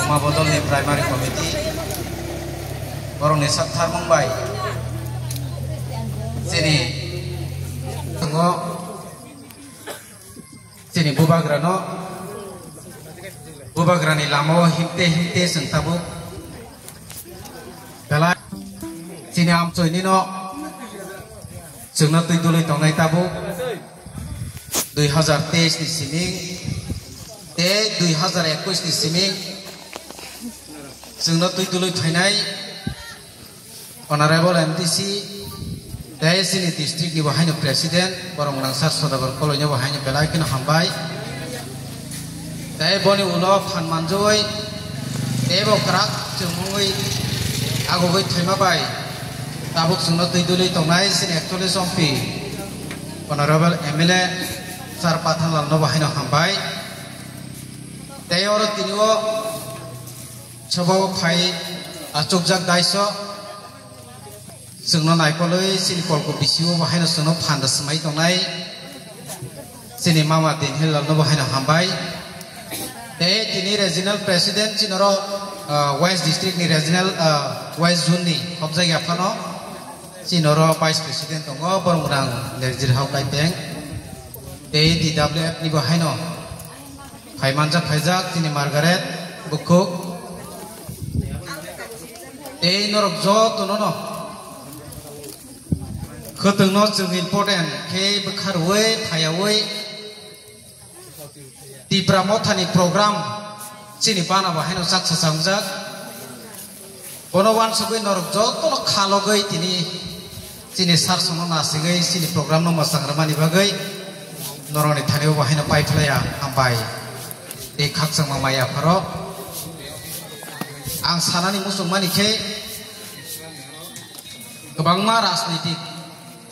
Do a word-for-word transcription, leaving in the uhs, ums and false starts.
Bodolni Primary Committee borokni saktharmung bai chini tongo, chini bubagrano, bubagrani lamao himte himte chwng tabuk belai chini amchoinino chwngno twi dului tongnai tabuk. Dui hazar teis ni simi tei dui hazar ekwis ni simi chwngno twi dului phainai Honorable M D C tei chini district ni bo haino president, borok nang sar Sodagar Koloi no bo haino belai kheno hambai. Tei boni ulo phan manjui tei bo kwrak chwngmungwi agugwi thaima bai tabuk chwngno twi dului tongnai chini ekchollis M P Honorable M L A Sir Pathanlal no bo haino hambai. Tei oro tini o sobo phai achukjak daiso chwngno naikolwi chini kolko bisio bo haino chwngno phanda swmai tongnai chini mama Dinhilal no bo haino hambai. Tei tini regional president chini oro, ah, West District ni regional, ah, West Zone ni hobjak ya phano chini oro vice president tongo borok rang Nerjir Hau Kaipeng. Tei D W F ni bo haino phai manjak phaijak chini Margaret Bukhuk. Tei norok joto no no khwtwngno chwng important khe bwkha rwui phaiyaui Tipra Mothani program chini bana bo haino chaksa chwngjak. Bono wansugwi norok jotono khalogwi tini chini sar sono nasigwi chini program no mwchang rwmani bagwi norokni thani bo haino paiphlaiya hambai. Tei khakchangma maya pharo ang sanani muchungmani khe kwbangma rajnitik